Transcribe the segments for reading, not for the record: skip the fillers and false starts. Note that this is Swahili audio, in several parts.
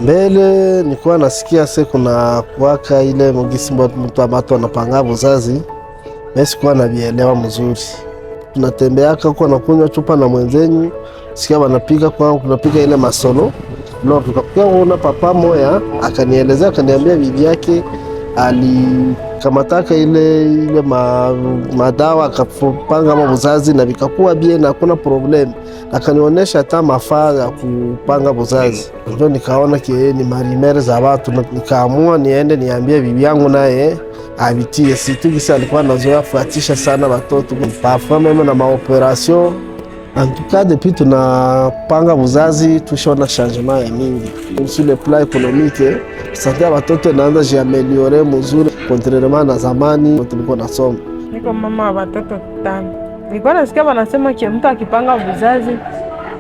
Mbele nilikuwa nasikia se kuna kuwaka ile mugisi mtu ambato anapanga buzazi, mimi sikuwa nabielewa mzuri. Tunatembeaka huko nakunywa chupa na mwenzenyu, sikia wanapiga kwa kunapiga ile masolo. No, tukakuwa kuona papa moya akanielezea, akaniambia bibi yake alikamataka ile madawa akapanga buzazi na vikakuwa bien na hakuna problème. Akanionyesha hata mafaa ya kupanga buzazi, ndio nikaona que ni marumeurs za watu, nikaamua niende niambie bibi yangu naye avitie. Situ kisa alikuwa anazoea fuatisha sana watoto parfois même na maopérations. En tout cas, depuis tunapanga buzazi tushaona changement ya mingi sur le plan économique, santé ya watoto inaanza jiaméliorer mzuri contrairement na zamani tulikuwa nasoma. Niko mama wa watoto 5. Nilikuwa nasikia wanasema que mtu akipanga buzazi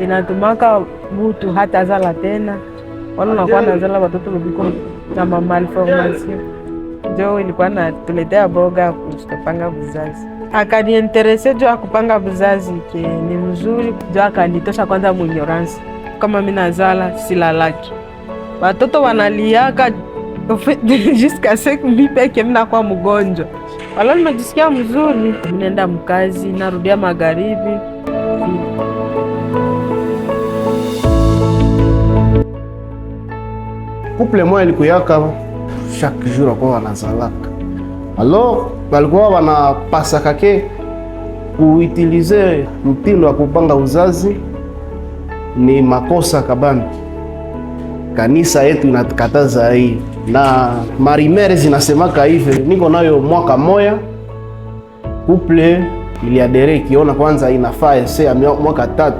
inatumaka mutu hata zala tena, wala unakuwa nazala watoto biko na ma malformation. Njo ilikuwa natuletea boga kupanga buzazi. Akaniintéresser juu ya kupanga buzazi que ni mzuri, juu akanitosha kwanza mu ignorance. Kama mimi nazala silalaki, watoto wanaliaka jusqu'à ce que mi peke mimi nakuwa mgonjwa. Wala nimejisikia mzuri, mimi naenda mkazi, narudia magharibi. Couple moya ilikuyaka chaque jour akuwa wanazalaka, alors balikuwa wanapasaka que kuutiliser mtindo wa kupanga uzazi ni makosa kabambi. Kanisa yetu inatukataza hii na marumeurs zinasemaka hivi. Niko nayo mwaka moya, couple iliadhérer ikiona kwanza inafaa ese ya mwaka 3,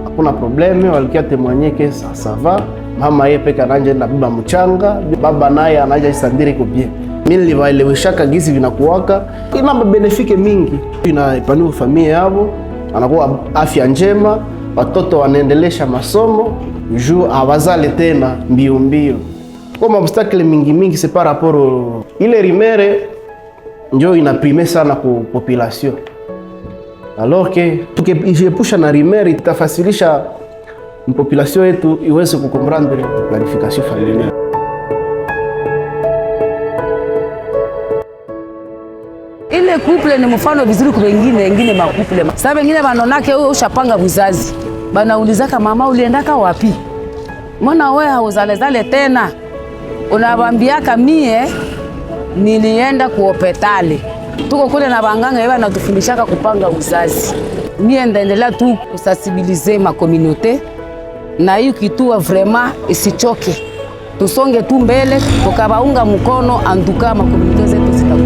hakuna problème, walikia témoigner que ça va. Mama ye peke ananja na baba mchanga, baba naye anaja isandire iko bien. Mimi niliwaeleweshaka gisi vinakuwaka, ina mabénéfices mingi, inapanua familia yabo, anakuwa afya njema, watoto wanaendelesha masomo juu awazale tena mbio mbio. Kwa maobstacles mingi mingi, c'est par rapport ile rumeur njo inaprimer sana ku population, alors que tukijiepusha na rumeur itafasilisha population yetu iweze kucomprendre planification familiale. Ile couple ni mfano vizuri kwa wengine, wengine macouples. Sasa wengine wanonake wewe ushapanga uzazi. Banaulizaka mama uliendaka wapi? Mbona wewe hauzalezale tena? Unawambiaka mie nilienda ku hopitali. Tuko kule na banganga yeye anatufundishaka kupanga uzazi. Mie ndaendelea tu kusensibiliser ma communauté na hiyo kitua vraiment isichoke. Tusonge tu mbele tukabaunga mkono anduka ma communauté zetu zitakuwa.